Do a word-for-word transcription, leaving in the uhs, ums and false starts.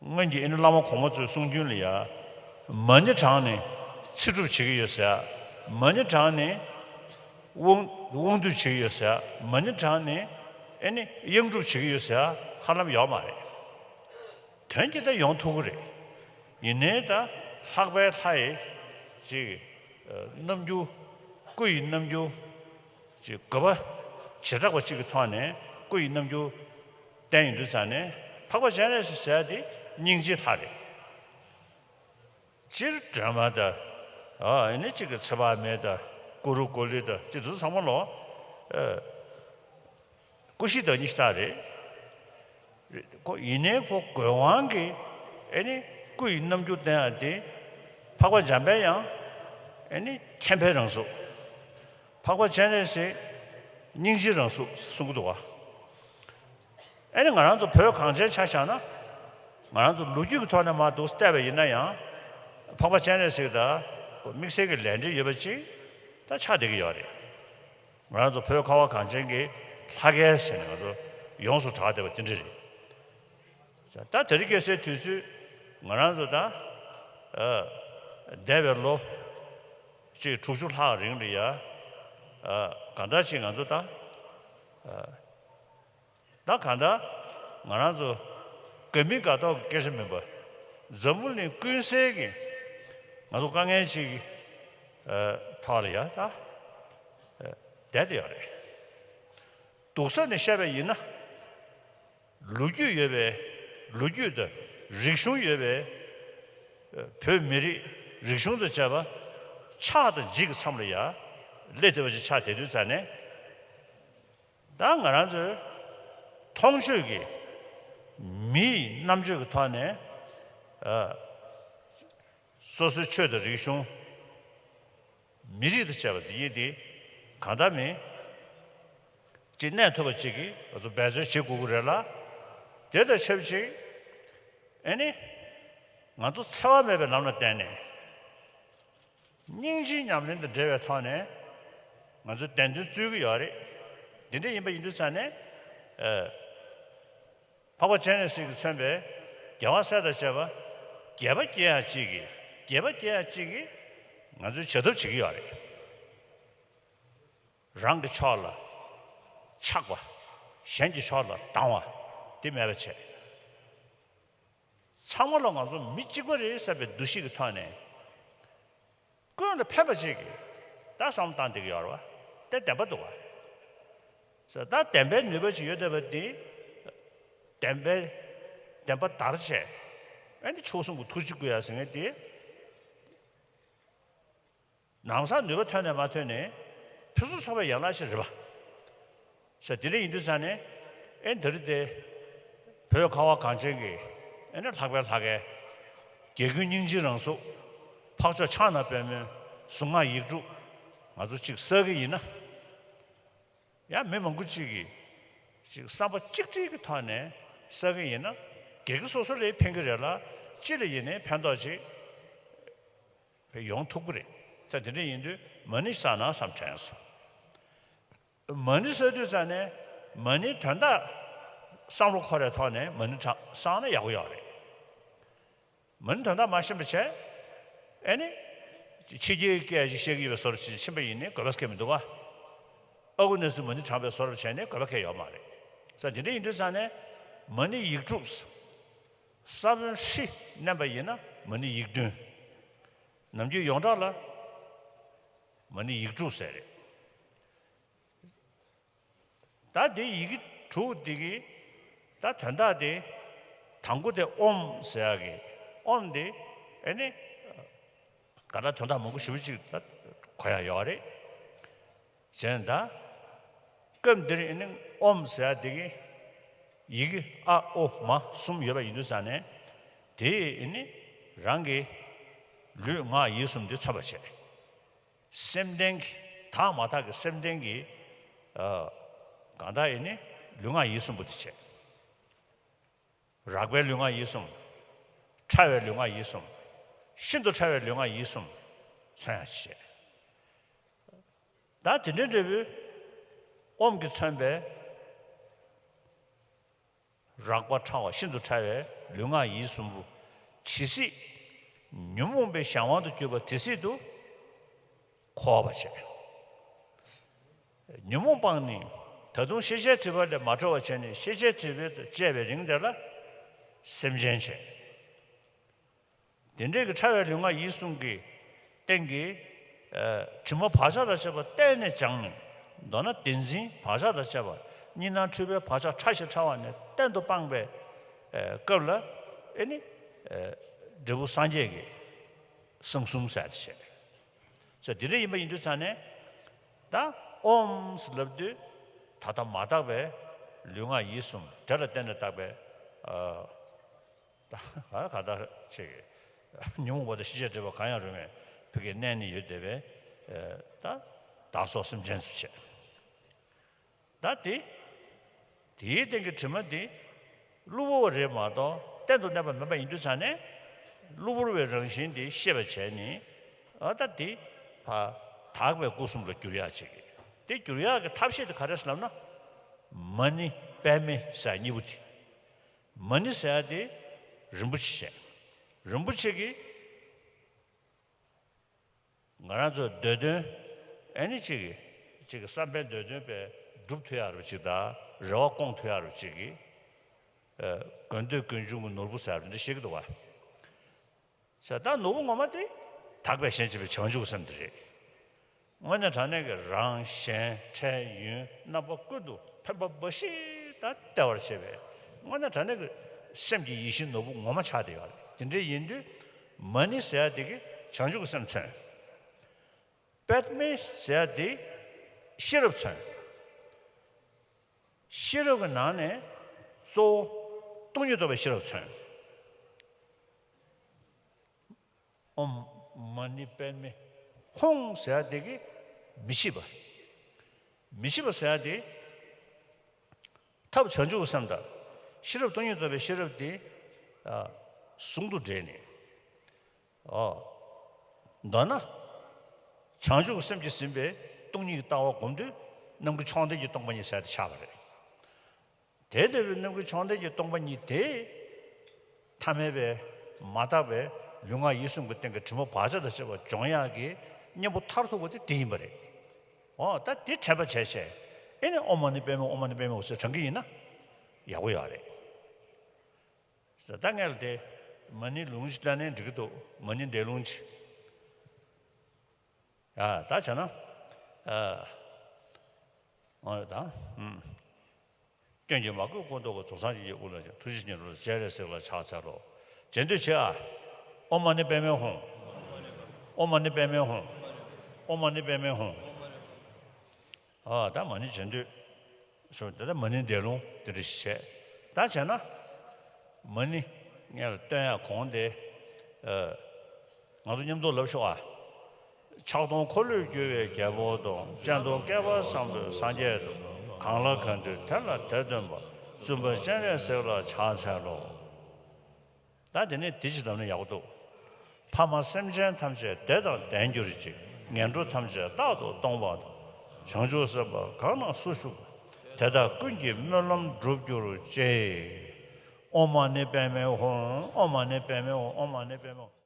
སྔོན་གྱི་ཨེ་ནི་བླ་མ་གོང་མ་ཚོའི་གསུང་རྒྱུན་ལ་ཡ། མ་ཎི་བགྲངས་ནས་ཚེ་སྒྲུབ་བྱེད་ཀྱི་ཡོད་ཟེར། མ་ཎི་བགྲངས་ནས་དབང་དབང་སྡུད་བྱེད་ཀྱི་ཡོད་ཟེར། མ་ཎི་བགྲངས་ནས་ཨེ་ནི་གཡང་སྒྲུབ་བྱེད་ཀྱི་ཡོད་ཟེར་ཧ་ལམ་ཡོད་མ་རེད། དོན་གྱིས་ད་ཡོང་ཐུབ་ཀྱི་རེད། ཡིན་ནའི་ད་ལྷག་པའི་ལྷ་ཡི་ཅིག་རྣམ་འགྱུར། སྐུ་ཡི་རྣམ་འགྱུར། ཅིག་དགོས་པ་བྱེ་བྲག་པ་གཅིག་གི་ཐོག་ནས་སྐུ་ཡི་རྣམ་འགྱུར་བསྟན་ཡོང་དུས་ཙང་ནས་འཕགས་པ་སྤྱན་རས་གཟིགས་ཟེར་དེ་སྙིང་རྗེའི་ལྷ་རེད། སྤྱིར་སྒྲོལ་མ་དང་། ཨ་ནི་གཅིག་གི་ཚེ་དཔག་མེད་དང་། ཀུ་རུ་ཀུ་ལེ་དང་གཅིག་དེ་ཚོ་ཚང་མ་ལོ། ཨ། སྐུ་བཞི་དང་ཉི་ཤུ་རྩ་རེད། རེད། ཁོ་ཡིན་ནའི་ཁོ་དགོས་དབང་གིས་ཨེ་ནི་སྐུ་ཡི་རྣམ་འགྱུར་བསྟན་ཡ་དེ། འཕགས་པ་འཇམ་དཔལ་དབྱངས་ཨེ་ནི་མཁྱེན་པའི་རང་གཟུགས། འཕགས་པ་སྤྱན་རས་གཟིགས་སྙིང་རྗེའི་རང་གཟུགས་གསུང་གི་འདུག་བ། ཨེ་ནི་ང་རང་ཚོ་བོད་གངས་ཅན་ཆ་བཞག་ན། ང་རང་ཚོ་ལོ་རྒྱུས་ཀྱི་ཐོག་ནས་མར་འདུག་བལྟས་པ་ཡིན་ན་ཡང་། འཕགས་པ་སྤྱན་རས་གཟིགས་དང་དམིགས་བསལ་གྱི་ལས་འབྲེལ་ཡོད་པ་ཅིག་ད་ཆགས་བསྡད་ཀྱི་ཡོད་རེད། ང་རང་ཚོ་བོད་ཁ་བ་གངས་ཅན་གྱི་ལྷ་སྐལ་ཟེར་ནས་ང་ཚོ་ཡོངས་སུ་གྲགས་བསྡད་པ་དེ་འདྲ་རེད། ད་དེ་རིང་ཁ་སང་དུས་ཚོད་ང་རང་ཚོ་ད། ཨ། འདས་པའི་ལོ་གཅིག་དྲུག་ཅུ་ལྷག་རིང་ལ་ཡ། ཨ། གང་ལྟར་ཅིག་ང་ཚོ་ད། ཨ། ད་གང་ལྟར་ང་རང་ཚོ་དགའ་མི་དགའ་མདོག་གི་སྐད་ཆ་མིན་པ། འཛམ་བུ་གླིང་ཀུན་གསལ་གྱི་ང་ཚོ་དཀའ་ངལ་ཅིག་གི། ཨ། ཐོག་ལ་ཡ་ད། ཨ། བསྡད་དེ་ཡོད་རེད། སྡུག་ས་ནས་བཤད་པ་ཡིན་ན། ལོ་རྒྱུས་ཡོད་པའི། ལོ་རྒྱུས་དང་རིག་གཞུང་ཡོད་པའི། ཨ། བོད་མི་རིགས་རིག་གཞུང་དང་བཅས་པ་ཆགས་དང་འཇིག་གི་མཚམས་ལ་ཡ་སླེབས་བསྡད་པ་ཞིག་ཆགས་བསྡད་དུས་ཙང་ནས། ད་ང་རང་ཚོའི་མཐོང་ཆོས་ཀྱི་མིའི་རྣམ་དཔྱོད་ཀྱི་ཐོག་ནས། ཨ། སོ་སོའི་ཆོས་དང་རིག་གཞུང་། མི་རིགས་དང་བཅས་པ་འདི་ཡིན་ཏེ། གང་ལྟར་མིན་ཅིག་གནས་ཐུབ་པ་ཅིག་གིས་ང་ཚོ་འབད་བརྩོན་བྱེད་དགོས་ཀྱི་རེད་ལ། དེ་དང་ཆབས་ཅིག་ཨེ་ནི་ང་ཚོ་འཚེ་བ་མེད་པའི་ལམ་ལ་བརྟེན་ནས། སྙིང་རྗེའི་ཉམས་ལེན་དང་འབྲེལ་བའི་ཐོག་ནས་ང་ཚོ་བདེན་དོན་རྩོད་ཀྱི་ཡོད་རེད། འདི་འདྲ་ཡིན་པ་ཡིན་དུས་ཙང་ནས། ཨ། འཕགས་པ་སྤྱན་རས་གཟིགས་ཀྱིས་མཚོན་པའི་རྒྱལ་བ་སྲས་དང་བཅས་པ་དགྱེས་པ་སྐྱེ་ཡག་ཅིག་གིས། དགྱེས་པ་སྐྱེ་ཡག་ཅིག་གིས་ང་ཚོས་བྱ་ཐབས་བྱེད་ཀྱི་ཡོད་རེད། རང་གི་ཕྱོགས་ལ་ཆགས་པ། གཞན་གྱི་ཕྱོགས་ལ་སྡང་བ་དེ་མེད་པ་བྱས། ཚང་མ་ལ་ང་ཚོ་མི་གཅིག་པ་རེད་བསམ་པའི་འདུ་ཤེས་ཀྱི་ཐོག་ནས། ཀུན་ལ་ཕན་པ་ཅིག་གི་ད་བསམ་བློ་བཏང་བསྡད་ཀྱི་ཡོད་རེད་བ། དེ་བདེན་པ་འདུག་བ། ཟེར་ད་བདེན་པའི་ནུས་པ་ཅིག་ཡོད་བསྡད་པ་འདི། བདེན་པའི་བདེན་པ་དར་བྱས། ཨ་ནི་མཆོག་གསུམ་གྱི་ཐུགས་རྗེ་བསྐུལ་ཡ་ཟེར་མཁན་འདི། ནམ་སང་ནུས་པ་ཐོན་ནས་མ་ཐོན་ནས་ཕུན་སུམ་ཚོགས་པའི་ཡན་ལག་ཅིག་རེད་པ། ཟེར་དེ་འདྲ་ཡིན་དུས་ཙང་ནས། ཨེ་འདི་རེད་དེ། བོད་ཁ་བ་གངས་ཅན་གྱི་ཨེ་ནི་ལྷག་པའི་ལྷ་སྐལ། རྒྱལ་ཀུན་སྙིང་རྗེའི་རང་གཟུགས། འཕགས་མཆོག་ཕྱག་ན་པདྨོའི་གཟུངས་སྔགས་ཡིག་དྲུག་ང་ཚོ་གཅིག་བསགས་ཀྱི་ཡིན་ན། ཡང་མི་མང་པོ་གཅིག་གིས་གཅིག་བསམ་པ་གཅིག་སྒྲིལ་གྱི་ཐོག་ནས་བསགས་ཀྱི་ཡིན་ན། སྒེར་གྱི་སོ་སོ་ལ་ཕན་གྱི་རེད་ལ། སྤྱི་ལ་ཡིན་ནའི་ཕན་ཐོགས་ཅིག་ཡོང་ཐུབ་ཀྱི་རེད། ད་དེ་འདྲ་ཡིན་དུས་མ་ཎི་བསགས་ན་བསམ་དྲན་སོང་། མ་ཎི་བསགས་དུས་ཙང་ནས་མ་ཎིའི་དོན་དག་བསམ་བློ་འཁོར་བའི་ཐོག་ནས་མ་ཎི་བགྲང་བསགས་ན་ཡག་པོ་ཡོད་རེད། མ་ཎི་དོན་དག་མ་ཤེས་པ་བྱས། ཨེ་ནི། ཕྱི་རྒྱལ་སྐད་ཞིག་བཤད་ཀྱི་ཡོད་པའི་བཟོ་འདྲ་ཅིག་ཕྱིན་པ་ཡིན་ནའི་དགོས་པ་སྐད་མི་འདུག་ག། ཨ་ཁུ་ནས་སུ་མ་ཎི་བགྲངས་པའི་བཟོ་འདྲ་བྱས་ནས་དགོས་པ་སྐད་ཡོད་མ་རེད། ས་དེ་འདྲ་ཡིན་དུས་ཙང་ནས་མ་ཎི་ཡིག་དྲུག་ས་བོན་ཧྲཱིཿ་བསྣན་པ་ཡིན་ན་མ་ཎི་ཡིག་བདུན། ནམ་རྒྱུན་ཡོངས་གྲགས་ལ་མ་ཎི་ཡིག་དྲུག་ཟེར་རེད། ད་དེ་ཡི་གེ་དྲུག་འདི་གི་ད་དོན་དག་དེ། དང་པོ་དེ་ཨོཾ་ཟེར་ཡག་གི། ཨོཾ་འདི་ཨེ་ནི་ག་ད་དོན་དག་མང་པོ་ཞེ་པོ་ཅིག་ད་གོ་ཡག་ཡོད་རེད། བྱས་ན་ད་སྐབས་འདིར་ཨེ་ནི་ཨོཾ་ཟེར་ཡག་འདི་གི་ཡི་གེ་ཨ་ཨོ་མ་གསུམ་ཡོད་པ་ཡིན་དུས་ཙང་ནས། དེས་ཨེ་ནི་རང་གི་ལུས་ངག་ཡིད་གསུམ་འདི་མཚོན་པར་བྱེད། སེམས་ལྡན་གྱི་དག་མ་དག་གི་སེམས་ལྡན་གྱི། ཨ། གང་ལྟར་ཡིན་ནི་ལུས་ངག་ཡིད་གསུམ་པོ་དེ་བྱས། རགས་པའི་ལུས་ངག་ཡིད་གསུམ། ཕྲ་བའི་ལུས་ངག་ཡིད་གསུམ། ཤིན་ཏུ་ཕྲ་བའི་ལུས་ངག་ཡིད་གསུམ་མཚོན་ཡག་ཅིག་བྱས། ད་དེ་འདྲའི་འབྲས་བུ་ཨོཾ་གྱིས་མཚོན་པའི། རགས་པ་ཕྲ་བ་ཤིན་ཏུ་ཕྲ་བའི་ ལུས་ངག་ཡིད་གསུམ་པོ་ཇི་སྲིད་ཉོན་མོངས་པའི་གཞན་དབང་དུ་གྱུར་པ་དེ་སྲིད་དུ་འཁོར་བར་བྱེད། ཉོན་མོངས་སྤངས་ནས་ད་དུང་ཤེས་བྱའི་སྒྲིབ་པ་ལས་མ་གྲོལ་བར་བྱས་ནས་ཤེས་བྱའི་སྒྲིབ་པ་དང་བཅས་པའི་རིང་དེ་ལ་སེམས་ཅན་བྱེད། དེ་འདྲའི་གི་ཕྲ་བའི་ལུས་ངག་ཡིད་གསུམ་གྱི་སྟེང་གི་ཨ་དྲི་མ་བག་ཆགས་དང་བཅས་པ་གཏན་ནས་སྦྱངས་ནས། མདོར་ན་བདེན་འཛིན་བག་ཆགས་དང་བཅས་པ་གཉིས་སྣང་འཁྲུལ་པའི་བག་ཆགས་ཕྲ་ཞིང་ཕྲ་བ་ནས་གཏན་དུ་སྤངས་པའི་ཨ་སྐབས་ལ་ཨེ་ནི་ཨ་འབྲས་བུ་སངས་རྒྱས་ཀྱི་གསང་གསུམ་ཟེར་ཏེ་བྱས། ཟེར་དེ་འདྲ་ཡིན་པ་ཡིན་དུས་ཙང་ནས་ད་ཨོམ་ཟེར་ལབ་དུས་ད་ལྟ་མ་དག་པའི་ལུས་ངག་ཡིད་གསུམ་དེ་ལ་བརྟེན་ནས་བཏགས་པའི་ཨ། ད་ག་ད་ཅིག་ཉོན་མོངས་པ་དང་ཤེས་བྱའི་སྒྲིབ་པ་གང་ཡང་རུང་བའི་བུ་གའི་གནས་ནི་ཡོད་བསྡད་པའི་ཨེ་ད་བདག་སོགས་སེམས་ཅན་སུ་བྱེད། ད་དེ་དེའི་སྟེང་གི་དྲི་མ་དེ་གློ་བུར་བ་རེད་མ་གཏོགས་གཏན་དུ་གནས་པ་མིན་པ་ཡིན་དུས་ཙང་ནས་གློ་བུར་བའི་རང་བཞིན་དེ་ཤེས་པར་བྱས་ནས་ཨ་ད་དེ་ཕ་དག་པའི་སྐུ་གསུམ་ལ་བསྒྱུར་ཡག་ཅིག་གི་དེ་བསྒྱུར་ཡག་གི་ཐབས་ཤེས་དེ་ག་རེ་ཟེར་ལབ་ན་མ་ཎི་པདྨེ་ཟེར་གཉིས་པོ་དེ། མ་ཎི་ཟེར་ཡ་དེ་རིན་པོ་ཆེ་བཤད། རིན་པོ་ཆེ་གི་ང་རང་ཚོ་འདོད་དོན་ཨེ་ནི་ཅིག་གི་ཅིག་གི་བསམ་པའི་འདོད་དོན་པའི་སྒྲུབ་ཐུབ་ཡ་རུ་ཅིག་དང་རེ་བ་སྐོང་ཐུབ་ཡ་རུ་ཅིག་གི་ཨ་དགོས་འདོད་ཀུན་འབྱུང་གི་ནོར་བུ་ཟེར་ཡ་རུ་འདི་བཤད་ཀྱི་འདུག་བ། ཟེར་ད་ནོར་བུ་ངོ་མ་དེ་དག་པའི་ཞེན་བྱེད་པའི་བྱང་ཆུབ་སེམས་དེ་རེད། དངོས་གནས་དྲང་གནས་ཀྱི་རང་གཞན་ཕྲན་ཡོན་རྣམ་པ་ཀུན་ཏུ་ཕན་པ་འབའ་ཞིག་དང་བལྟ་བར་བྱེད་པའི་དངོས་གནས་དྲང་གནས་ཀྱི་སེམས་ཀྱི་ཡིད་བཞིན་ནོར་བུ་ངོ་མ་ཆགས་བསྡད་ཡོད་རེད། དེ་འདྲ་ཡིན་དུས་མ་ཎི་ཟེར་ཡ་དེ་གིས་བྱང་ཆུབ་ཀྱི་སེམས་མཚོན། པདྨེ་ཟེར་ཡ་དེ་ཤེས་རབ་མཚོན། ཤེས་རབ་ཀྱི་ནང་ནས་གཙོ་བོ་སྟོང་ཉིད་རྟོགས་པའི་ཤེས་རབ་མཚོན། ཨོཾ་མ་ཎི་པདྨེ་ཧཱུྃ་ཟེར་ཡ་དེ་གིས་མི་ཤེས་པ། མི་ཤེས་པ་ཟེར་ཡ་དེ་ཐབས་བྱང་ཆུབ་ཀྱི་སེམས་དང་ཤེས་རབ་སྟོང་ཉིད་རྟོགས་པའི་ཤེས་རབ་དེ་ཨ་ཟུང་དུ་འབྲེལ་ནས། ཨོ། མདོར་ན། བྱང་ཆུབ་ཀྱི་སེམས་ཀྱིས་ཟིན་པའི་སྟོང་ཉིད་ཀྱི་ལྟ་བ་སྒོམ་དུས་རྣམ་ཀུན་མཆོག་ལྡན་གྱི་སྟོང་པ་ཉིད་ཟེར་ཡ་དེ་ཆགས་པ་རེད། དེ་ལྟ་བུའི་རྣམ་ཀུན་མཆོག་ལྡན་གྱི་སྟོང་པ་ཉིད་དེ། ཐ་མལ་པའི་མ་དག་པའི་ལུས་ངག་ཡིད་གསུམ་གྱི་སྟེང་གི་དྲི་མ་བག་ཆགས་དང་བཅས་པ་སྦྱོང་ཡག་གི་གཉེན་པོ་མཐར་ཐུག་པ་དེ་དེ་ཡིན་པ་རེད། འོ་ད་དེ་དྲན་པ་བྱས་བྱས་ཨེ་ནི་ཨོཾ་མ་ཎི་པདྨེ་ཧཱུྃ། ཨོཾ་མ་ཎི་པདྨེ་ཧཱུྃ་ཟེར་བགྲང་གི་ཡིན་ན་ཡག་པོ་ཡོད་རེད། ད་སྔོན་ལ་དེ་མ་ཎི་ལུང་ཅིག་བཏང་ན་འགྲིག་གི་འདུག་མ་ཎི་འདས་ལུང་ཅིག་ཡ་ད་བྱས་ན། ཨ། འོ་ད། ཨུམ། སྐྱོན་གྱིས་མ་གོས་སྐུ་མདོག་གི། རྫོགས་སངས་རྒྱས་ཀྱི་དབུ་ལ་བྱོན། ཐུགས་རྗེ་ཉིད་རུ་སྤྱན་རས་གཟིགས་ལ་ཕྱག་འཚལ་ལོ། རྗེས་ཟློས་བྱེད་ཨ། ཨོཾ་མ་ཎི་པདྨེ་ཧཱུྃ། ཨོཾ་མ་ཎི་པདྨེ་ཧཱུྃ། ཨོཾ་མ་ཎི་པདྨེ་ཧཱུྃ། ཨ་ད་མ་ཎི་རྗེས་ཟློས། ཞུ་དེ་ལྟར་མ་ཎི་འདས་ལུང་དེ་འདྲ་ཞིག་བྱས། ད་བྱས་ན། མ་ཎི་སྔོན་ལ་བཏོན་ཡག་གོང་དེ། ཨ། ང་ཚོ་མཉམ་དུ་ལབ་ཤོག་ཨ། ཕྱག་སྟོང་འཁོར་ལོས་སྒྱུར་བའི་རྒྱལ་པོ་དང་། སྤྱན་སྟོང་བསྐལ་པ་བཟང་པོའི་སངས་རྒྱས་དང་། གང་ལ་གང་འདུལ་དེ་ལ་དེ་སྟོན་པ། བཙུན་པ་སྤྱན་རས་གཟིགས་ལ་ཕྱག་འཚལ་ལོ། ད་དེ་ནས་དེ་ཅི་ལབ་ན་ཡག་པོ་འདུག་ཕ་མ་སེམས་ཅན་ཐམས་ཅད་བདེ་དང་ལྡན་གྱུར་ཅིག་ངན་འགྲོ་ཐམས་ཅད་རྟག་ཏུ་སྟོངས་པ་དང་། བྱང་ཆུབ་སེམས་དཔའ་གང་ན་སུ་བཞུགས་པ། དེ་དག་ཀུན་གྱི་སྨོན་ལམ་འགྲུབ་གྱུར་ཅིག་ཨོཾ་མ་ཎི་པདྨེ་ཧཱུྃ། ཨོཾ་མ་ཎི་པདྨེ་ཧཱུྃ། ཨོཾ་མ་ཎི་པདྨེ་ཧཱུྃ།